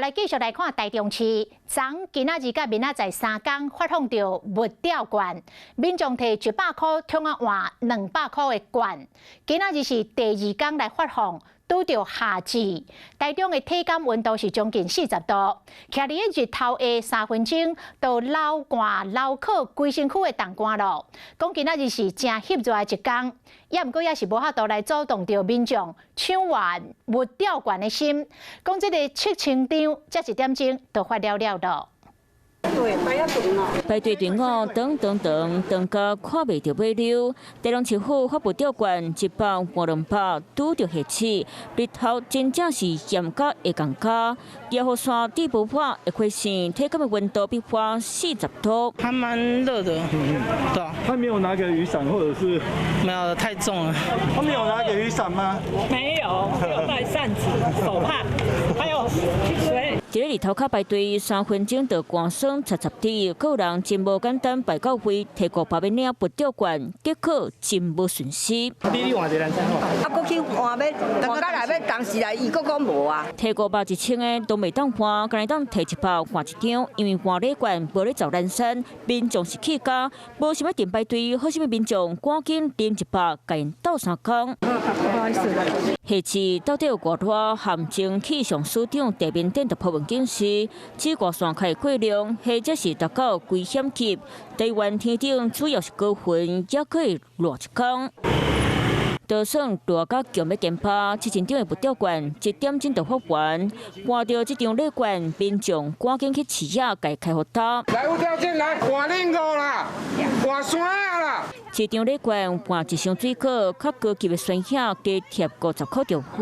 來繼續來看台中市，昨今仔日佮明仔載3工發放著物料券，民眾提100箍通仔換200箍的券。今仔日是第二工來發放，拄著夏至，台中的體感溫度是將近40度，徛佇咧日頭下3分鐘，就流汗流洘規身軀會凍乾咯。講今仔日是誠翕熱的一工，也毋過也是無法度來阻擋著民眾搶換物料券的心。講這个7000張，才一點鐘就發了了咯。排隊隊伍長長長，長到看袂著尾溜。台中市府發物料券100換200，拄著夏至，日頭真正是炎甲會仝焦。野雨傘滴無破會開線，體感的溫度變化40度。還蠻熱的，對。他沒有拿個雨傘，或者是？沒有，太重了。他沒有拿個雨傘嗎？沒有，有帶扇子、手帕，還有水。佇咧日頭跤排隊3分鐘就汗酸澀澀滴，閣有人真無簡單排到位，提500欲領物料券，結果真無順時。你換一個啊，閣去換欲換到來欲同時來，伊閣講無啊。提500、1000个都袂當換，干焦會當提100換一張，因為換禮券無咧走南山，民眾是去加，無想欲陣排隊，好心的民眾趕緊啉100，共𪜶鬥相共。不好意思。夏至到底有偌熱？韓前氣象署長地面頂就鋪文警示，紫外線較會過量，或者是達到危險級。台灣天頂主要是高雲，猶閣會熱一工。就算熱甲強欲顛趴，7000張的物料券一點鐘就發完。換著這張禮券，民眾趕緊去市仔共開予焦。來有條件來換恁五啦，換山啦。一張禮券換一箱水果，較高級的酸葉加貼50箍就好。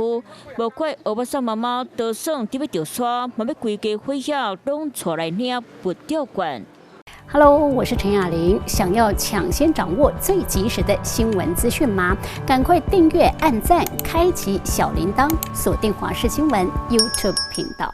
無怪歐巴桑媽媽，就算佇欲著沙，嘛欲規家伙仔攏𤆬來領物料券。 Hello，我是陳雅玲。想要搶先掌握最及時的新聞資訊嗎？趕快訂閱、按讚、開啟小鈴鐺，鎖定華視新聞 YouTube 頻道。